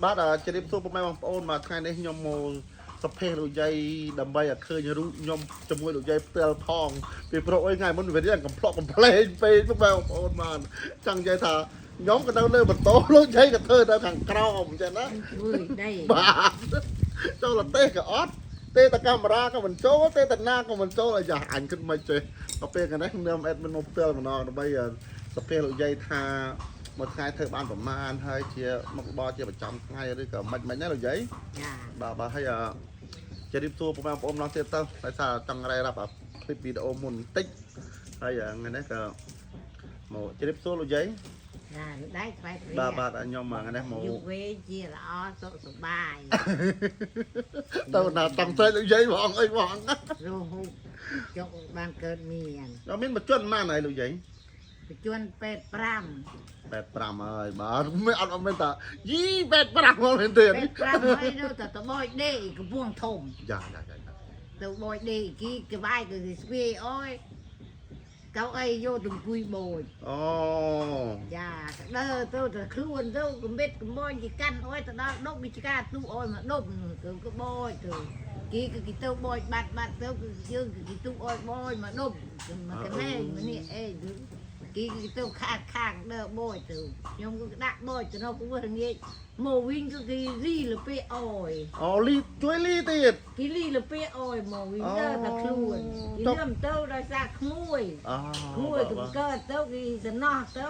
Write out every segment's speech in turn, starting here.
បាទជម្រាបសួរពុកម៉ែបងប្អូនបាទថ្ងៃនេះខ្ញុំមកសភេសលោកយាយដើម្បីឲ្យឃើញរូបខ្ញុំជាមួយលោកយាយផ្ទាល់ផងពីព្រោះអីថ្ងៃមុនវារៀងកំប្លុកកំប្លែងពេកពុកម៉ែបងប្អូនបាទចង់និយាយថាខ្ញុំក៏នៅលើបន្ទោលោកយាយក៏ធ្វើនៅខាងក្រោមអញ្ចឹងណា ធ្វើដី បាទចូលលទេក៏អត់ទេតកាមេរ៉ាក៏មិនចូលទេតណាក៏មិនចូលអាយ៉ាអញគិតមិនចេះដល់ពេលកាលនេះខ្ញុំអេដមិនមកផ្ទាល់ម្ដងដើម្បីសភាលោកយាយថាមួយថ្ងៃធ្វើបានប្រមាណហើយជាមុខរបរជាប្រចាំថ្ងៃឬក៏មិនមិនណាលោកយាយ ចា បាទបាទហើយជម្រាបសួរពុកម៉ែបងប្អូនម្ដងទៀតទៅដោយសារចង់រ៉ៃរាប់អាคลิปវីដេអូមុនបន្តិចហើយថ្ងៃនេះក៏មកជម្រាបសួរលោកយាយ ចាដៃថ្លៃព្រា បាទបាទខ្ញុំថ្ងៃនេះមក យុវេជាល្អសុខសប្បាយ ទៅណាតង់ស្រែកលោកយាយហ្មងអីហ្មង រស់ហូបចុកបានកើតមាន ដល់មានមួយជនប៉ុន្មានហើយលោកយាយ បញ្ជនពេទ្យ5 85ហើយបាទមិនអត់អត់មានតាយី85មកមែនទេ ពេទ្យ5ហើយនៅតែតបយដេកកំពង់ធំ យ៉ាយ៉ាយ៉ាយ៉ា ទៅបយដេកគីក្បាយគឺគេស្វាយអើយកៅអីយកទៅអង្គុយបូច អូ ចាដើរទៅតែខ្លួនទៅកំបិតកំបោចគេកាន់អុយទៅដល់ដប់វិជ្ការទូអុយមកដប់គឺក៏បោចទៅគេគឺគេទៅបោចបាត់បាត់ទៅគឺយើងគឺគេទូអុយបោចមកដប់មកកណែម្នាក់អីគេគឺទៅខាតខាងដើរបោចទៅខ្ញុំក៏ដាក់បោចទៅនោះព្រោះងាយមកវិញគឺគេរីលពេអុយ អូលីជួយលីទៀត គេលីលពេអុយមកវិញដើរតែខ្លួនគេលឹមទៅដោយសារក្មួយ អូ ក្មួយក៏កើតទៅគេសំណោះទៅ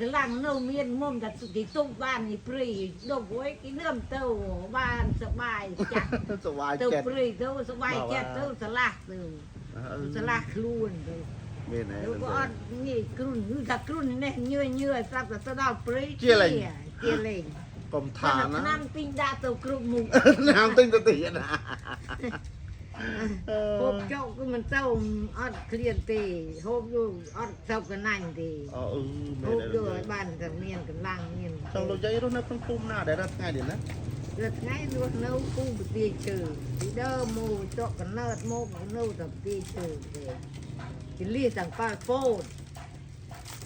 កម្លាំងនៅមានមុំតែគេទុកបាននេះព្រៃដប់អុយគេនឹមទៅបានសបាយចាក់ សប្បាយ ទៅ ចិត្ត ព្រៃទៅសបាយចិត្តទៅឆ្លាស់ទៅឆ្លាស់ខ្លួនទៅ មានហើយ ទៅក៏អត់ងាយគ្រុនគឺថាគ្រុននេះញឿញឿស្រាប់តែទៅដល់ព្រៃ ជាលេង ជាលេង កុំថាណា ឆ្នាំទិញដាក់ទៅគ្រប់មុខ ណាមទិញទៅទៀតណា ហូបចុកគឺមិនទៅអត់ឃ្លានទេហូបយូរអត់ទៅកណាញ់ទេ អូអឺ ហូ មែន បយកឲ្យបានតែមានកម្លាំងមាន ចង់លោកយាយរស់នៅក្នុងភូមិណាដែរណាថ្ងៃនេះណា លើថ្ងៃរស់នៅភូមិប្រទាជើពីដើមមកចកកណើតមកនៅតែប្រទាជើទេចលៀសទាំងប៉ាល់ពោត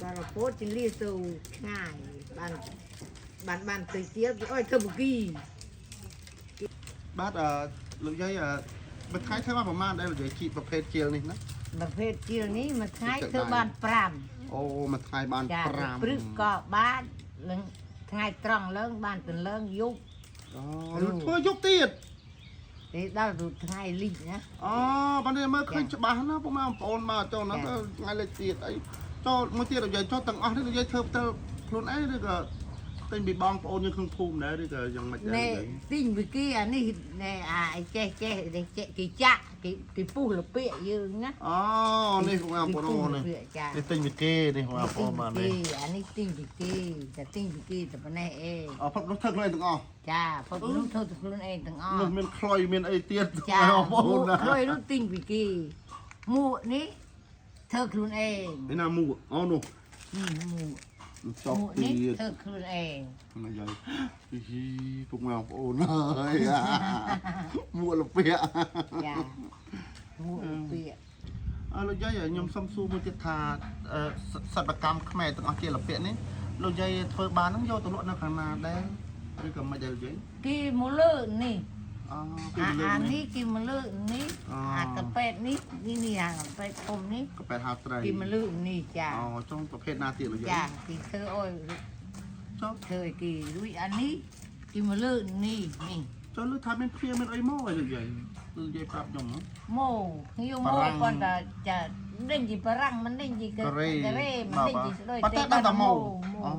ប៉ាល់ពោតចលៀសទៅឆ្ងាយបានបានបានទៅទៀតអុយធ្វើបគី បាទអឺលោកយាយអឺមួយថ្ងៃធ្វើបានប្រហែលដែរលោកយាយជីប្រភេទជាលនេះណា ប្រភេទជាលនេះមួយថ្ងៃធ្វើបាន5 អូមួយថ្ងៃបាន ចា 5 ព្រឹកក៏បាននឹងថ្ងៃត្រង់ឡើងបានទន្លើងយប់ អូធ្វើយប់ទៀត ទេដល់ទៅថ្ងៃលិចណា អូបាននេះមើលឃើញច្បាស់ណាពុកម៉ែបងប្អូនមកចូលណាទៅថ្ងៃលេខទៀតអីចូលមួយទៀតនិយាយចូលទាំងអស់នេះនិយាយធ្វើផ្ទាល់ខ្លួនឯងឬក៏ទិញពីបងប្អូនយើងក្នុងភូមិដែរឬក៏យ៉ាងម៉េចដែរ ណែ និយាយ ទិញវិគីអានេះណែអាអីចេះចេះនេះចេះគេចាក់គេគេពុះលពាកយើងណា អូនេះពុកម៉ែបងប្អូននេះ គេពុះលពាកចា នេះទិញពីគេនេះពុកម៉ែបងប្អូនបាទនេះ អានេះទិញវិគីតែទិញវិគីតែប៉ុណ្ណេះអេ អូផឹកនោះធ្វើខ្លួនឯងទាំងអស់ ចាផុតនោះធ្វើតែខ្លួនឯងទាំងអស់ នោះមានខ្លុយមានអីទៀត ចា បងប្អូនណា ក្លុយនោះទិញវិគីមួកនេះធ្វើខ្លួនឯង នេះណាមួអូនោះ នេះមួក ចុក មួកនេះ ទៀត ធ្វើខ្លួនឯង ណាយាយហ៊ីពុកម៉ែបងប្អូនហើយមួលពាក ចាមួកលពាក អើលោកយាយខ្ញុំសុំសួរមួយទៀតថាអឺសិប្បកម្មខ្មែរទាំងអស់ជាលពាកនេះលោកយាយធ្វើបានហ្នឹងយកទៅលក់នៅខាងណាដែរឬក៏មិនដែរលោកយាយ គេមកលើនេះ អូគេ អា លើកនេះ អានេះគេមកលើកនេះ អូ អាកាពេតនេះនេះនេះអាកាពេតធំនេះ កាប៉ែតហាលត្រី គេមកលើកនេះចា អូចង់ប្រភេទណាទៀតលោកយាយ ចាគេធ្វើអុយ ចុះ ធ្វើឲ្យគេរួចអានេះគេមកលើកនេះនេះ ចុះលើថាមានព្រាមានអីមកអីលោកយាយលោកយាយប្រាប់ខ្ញុំហ៎ មកខ្ញុំមក បារាំង ប៉ុន្តែចាដេញជីបារាំងមិនដេញជី កូរ៉េ កូរ៉េមិនដេញជីស្ដុយ ប៉ុន្តែដល់តែមកអូ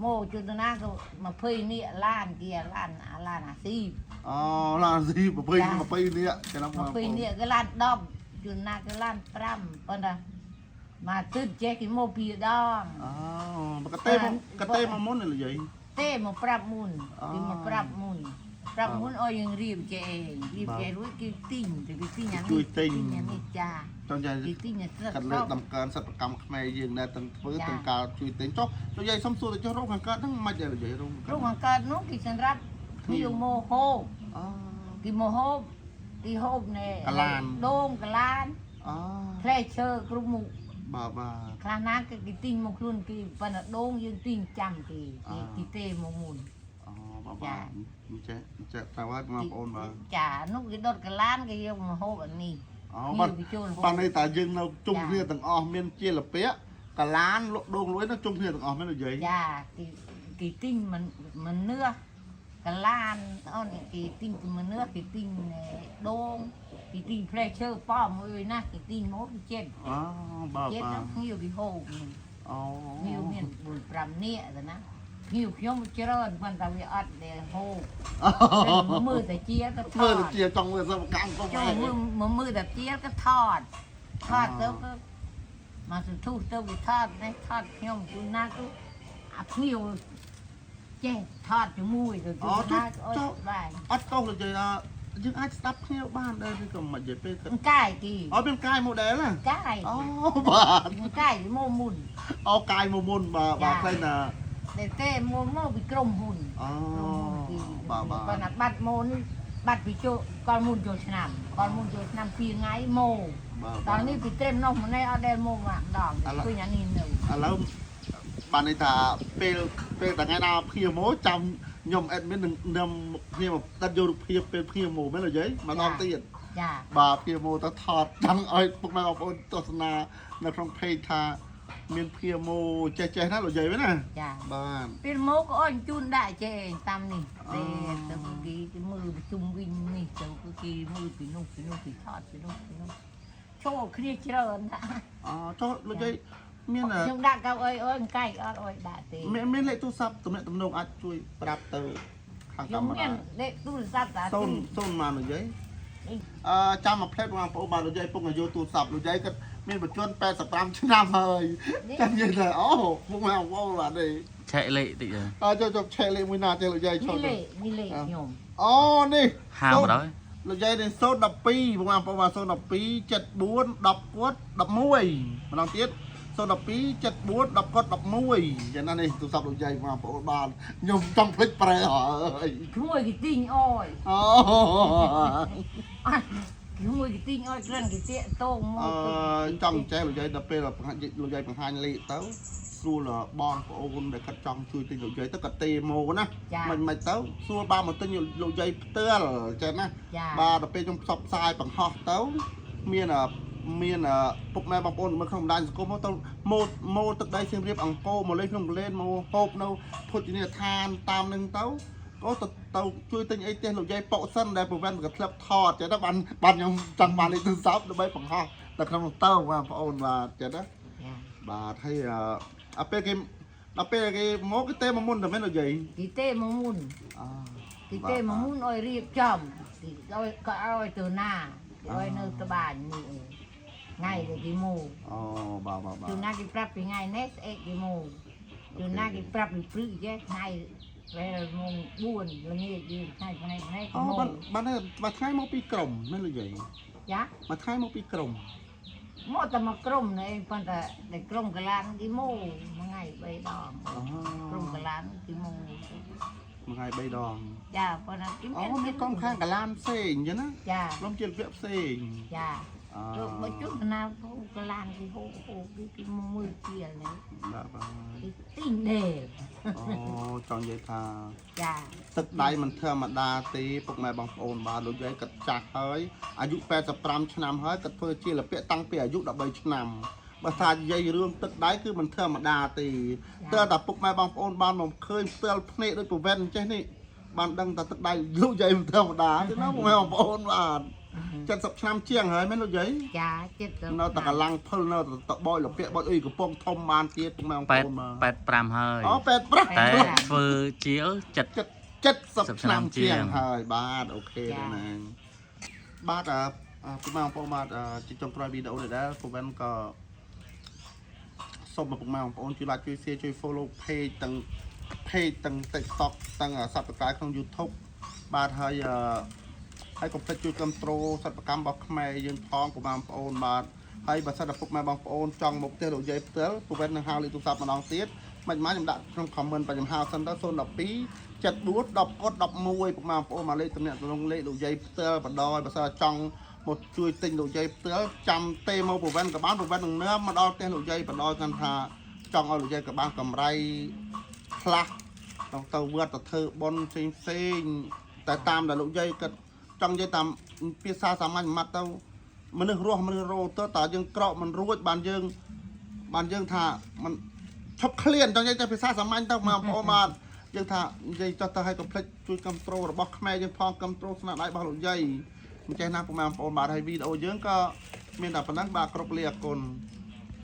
មកជួនណាក៏20នេះឡានគេឡានអាឡានអាស៊ី អូឡាស៊ី20 20នេះចំណាំបងប្អូន 20នេះក៏ឡាន10ជួនណាក៏ឡាន5ប៉ុន្តែមកទឹកចេះគេមកពីរដង អូមកកតេមកកតេមកមុននេះលោកយាយ ទេមកប្រាប់មុន អូ គេមកប្រាប់មុនប្រាប់មុនឲ្យយើងរៀបចេះឯងរៀប បាទ ចេះរួចគេទិញទៅគេទិញអានេះ ជួយទិញ អានេះចា ចង់យាយ គេទិញអាស្លឹក កាត់លើកដំកើងសិប្បកម្មខ្មែរយើងដែរទាំងធ្វើ ចា ទាំងកាលជួយទិញចុះលោកយាយសុំសួរទៅចុះរោគខាងកើតហ្នឹងមិនដែរលោកយាយរោគ រូបខាងកើតនោះគេសម្រាប់ភ្ញៀវមកហូប អូ គេមកហូបគេហូបណែ កាឡាន ដូងកាឡាន អូ ផ្លែឈើគ្រប់មុខ បាទបាទ ខ្លះណាគេគេទិញមកខ្លួនគេប៉ុន្តែដូងយើងទិញចាំគេ អូ គេគេទេមកមុន បាទបាទចេះចេះតើហើយបងប្អូនបាទ ចានោះគេដុតកលានគេយកមកហូបអានេះ អូបាទ គេចូលហូប បានន័យថាយើងនៅជុំគ្នាទាំងអស់មានជាលពាក់កលានលក់ដូងលួយនៅជុំគ្នាទាំងអស់មែននិយាយ ចាគេគេទិញមិនមិននឿកលានអូនគេទិញមិននឿគេទិញដូងគេទិញផ្លែឈើប៉មអើយណាគេទិញមកគេចេញ អូបាទ ចេញ បាទ ទៅភ្ញៀវគេហូប អូ ភ្ញៀវមាន4 5នាក់ទៅណាភ្ញៀវខ្ញុំច្រើនប៉ុន្តែវាអត់ដែលហូបមើលតែជាក៏ថ មើល ត ជាចង់មើលសិប្បកម្មក៏ ចូលមើលមើលតែជាក៏ថតថតទៅក៏មកសន្ទុះទៅវាថតនេះថតខ្ញុំជួនណាទៅអាភ្ញៀវចេះថតជាមួយទៅជួនណាអត់បាន អត់តោះនិយាយថាយើងអាចស្ដាប់គ្នាបានដែរឬក៏មិននិយាយពេលគិត កាយទី អូមានកាយ model ណា កាយ អូបាទ កាយមកមុន អូកាយមកមុនបាទបាទខ្លៃណា តែទេមកមកពីក្រុមហ៊ុន អូបាទបាទ ប៉ុន្តែបាត់មកនេះបាត់ពីចូលកលមុនចូលឆ្នាំកលមុនចូលឆ្នាំ2ថ្ងៃមក បាទ ដល់នេះពីត្រេមនោះម្នេះអត់ដែលមកម្ដងឃើញអានេះនៅ ឥឡូវបានន័យថាពេលពេលតែថ្ងៃណាភ្ញៀវមកចាំខ្ញុំ admin នឹងនឹងភ្ញៀវមកដិតយករូបភាពពេលភ្ញៀវមកមែនទេយាយម្ដងទៀត ចា បាទភ្ញៀវមកទៅថតចង់ឲ្យពុកម៉ែបងប្អូនទស្សនានៅក្នុង page ថាមានភ្ញៀវមកចេះចេះណាលោកយាយមែនណា ចា បាទ ពេលមកក៏អញជូនដាក់ចេះតាមនេះទេទៅគេគេមើលប្រជុំវិញនេះទៅគេមើលពីនោះពីនោះពីថតពីនោះពីនោះចូលគ្នាច្រើនណាស់ អចុះលោកយាយមាន ខ្ញុំដាក់កៅអីអើយកែកអត់អើយដាក់ទេ មានមានលេខទូរស័ព្ទទំនាក់ទំនងអាចជួយប្រាប់ទៅខាង ខ្ញុំ កាមេរ៉ា មានលេខទូរស័ព្ទតា សូនសូនមកលោកយាយអឺចាំមួយផ្លែបងប្អូនបាទលោកយាយពុកឲ្យយកទូរស័ព្ទលោកយាយគាត់មានបញ្ជន85ឆ្នាំហើយចាំនិយាយថាអូពុកម៉ែបងប្អូនបាទនេះ ឆែកលេខតិចទៅ អើចូលចូលឆែកលេខមួយណាទេលោកយាយឈ នេះ ប់ លេខនេះលេខខ្ញុំ អូនេះ ហាមដល់ លោកយាយនេះ012បងប្អូនបាទ012 74 10គាត់11ម្ដងទៀត012 74 10គាត់11យ៉ាងណានេះទូរស័ព្ទលោកយាយបងប្អូនបាទខ្ញុំចង់ភ្លេចប្រែហើយ ក្មួយគេទិញអើយ អូ អត់ក្មួយគេទិញអើយក្រិនគេតាកតងមក អឺចង់ចេះលោកយាយដល់ពេលលោកយាយបង្ហាញលេខទៅស្រួលបងប្អូនដែលគាត់ចង់ជួយទិញលោកយាយទៅគាត់ទេមកណាមិនមិនទៅស្រួលបានមកទិញលោកយាយផ្ទាល់ចេះណា ចា បាទដល់ពេលខ្ញុំផ្សព្វផ្សាយបង្ហោះទៅមានមានពុកម៉ែបងប្អូនមើលក្នុងបណ្ដាញសង្គមទៅម៉ូម៉ូទឹកដីសៀមរាបអង្គរមកលេងក្នុងកលែនមកហូបនៅភោជនីយដ្ឋានតាមនឹងទៅក៏ទៅទៅជួយទិញអីផ្ទះលោកយាយប៉ុកសិនដែលប្រវត្តិក៏ធ្លាប់ថតចឹងទៅបានបានខ្ញុំចង់បានលេខទូរស័ព្ទដើម្បីបង្ហោះនៅក្នុងនោះទៅបងប្អូនបាទចឹងណា ចា បាទហើយអពេលគេដល់ពេលគេមកគេទេមកមុនតែមែនលោកយាយ គេទេមកមុន អ គេទេមកមុនអោយរៀបចំគេឲ្យក៏ឲ្យទៅណាគេឲ្យនៅត្បាញនេះថ្ងៃដែលគេមក អូបាទបាទបាទ ជួនណាគេប្រាប់ពីថ្ងៃនេះស្អែកគេមកជួនណាគេប្រាប់ពីព្រឹកចេះថ្ងៃពេលម៉ោង4ល្ងាចយើងថ្ងៃថ្ងៃថ្ងៃគេ អូ មក បានបានមួយថ្ងៃមកពីក្រុមមែនលោកយាយ ចា មួយថ្ងៃមកពីក្រុម មកតែមកក្រុមនេះឯងប៉ុន្តែតែក្រុមកលានគេមកមួយថ្ងៃ3ដងក្រុមកលានគេមក មួយថ្ងៃ3ដង ចាប៉ុន្តែគេ អូមានក្រុមខាងកាឡានផ្សេងអញ្ចឹងណា ចា ក្រុមជាលពាក្យផ្សេង ចា អ ទៅបើជុំណាហូបកលានគេហូបហូបគេគេមកមួយជាលនេះ បាទបាទ គេទិញដេល អូចង់និយាយថា ចា ទឹកដៃមិនធម្មតាទេពុកម៉ែបងប្អូនបាទលោកយាយគាត់ចាស់ហើយអាយុ85ឆ្នាំហើយគាត់ធ្វើជាលពាក្យតាំងពីអាយុ13ឆ្នាំបើថានិយាយរឿងទឹកដៃគឺមិនធម្មតាទេតើតែពុកម៉ែបងប្អូនបានមកឃើញផ្ទាល់ភ្នែកដូចប្រវែនអញ្ចេះនេះបានដឹងថាទឹកដៃលោកយាយមិនធម្មតាទេណាពុកម៉ែបងប្អូនបាទ70ឆ្នាំជាងហើយមែនលោកយាយ ចាចិត្តទៅ នៅតែកម្លាំងភិលនៅតែបោយលពាក្យបោយអុយកំពង់ធំបានទៀតពុកម៉ែបងប្អូនបាទ 85ហើយ អូ85 តែធ្វើជាលចិត្ត 70ឆ្នាំជាងហើយបាទអូខេដល់ណាបាទអឺពុកម៉ែបងប្អូនបាទជាចុងក្រោយវីដេអូនេះដែរពូវិនក៏សូមមកពុកម៉ែបងប្អូនជួយ like ជួយ share ជួយ follow page ទាំង page ទាំង TikTok ទាំង Subscribe ក្នុង YouTube បាទហើយអឺហើយកុំភ្លេចជួយ control សិប្បកម្មរបស់ខ្មែរយើងផងពុកម៉ែបងប្អូនបាទហើយបើសិនតែពុកម៉ែបងប្អូនចង់មកផ្ទះលោកយាយផ្ទាល់ពូវិននឹងហៅលេខទូរស័ព្ទម្ដងទៀតមិនម៉ាខ្ញុំដាក់ក្នុង comment បញ្ញហៅសិនទៅ012 74 10កុដ11ពុកម៉ែបងប្អូនមកលេខតំណែងក្នុងលេខលោកយាយផ្ទាល់បដ ாய் បើសិនចង់មកជួយទិញលោកយាយផ្ទាល់ចាំទេមកប្រវែនក៏បានប្រវែននឹងនើមកដល់ផ្ទះលោកយាយបដ ாய் គាត់ថាចង់ឲ្យលោកយាយក៏បានកម្រៃខ្លះ ទៅទៅវត្តទៅធ្វើបុណ្យផ្សេងផ្សេងតែតាមដែលលោកយាយគាត់ចង់និយាយតាមភាសាសាមញ្ញមួយម៉ាត់ទៅមនុស្សរស់មនុស្សរោទៅតើយើងក្រក់មិនរួចបានយើងបានយើងថាมันឈប់ឃ្លានចង់និយាយតែភាសាសាមញ្ញទៅមកបងប្អូនបាទយើងថានិយាយចោះទៅឲ្យកុំភ្លេចជួយគ្រប់ត្រូលរបស់ខ្មែរយើងផងគ្រប់ត្រូលស្នាដៃរបស់លោកយាយមិនចេះណាពុកម៉ែបងប្អូនបាទហើយវីដេអូយើងក៏មានតែប៉ុណ្ណឹងបាទគ្រប់លាអរគុណ។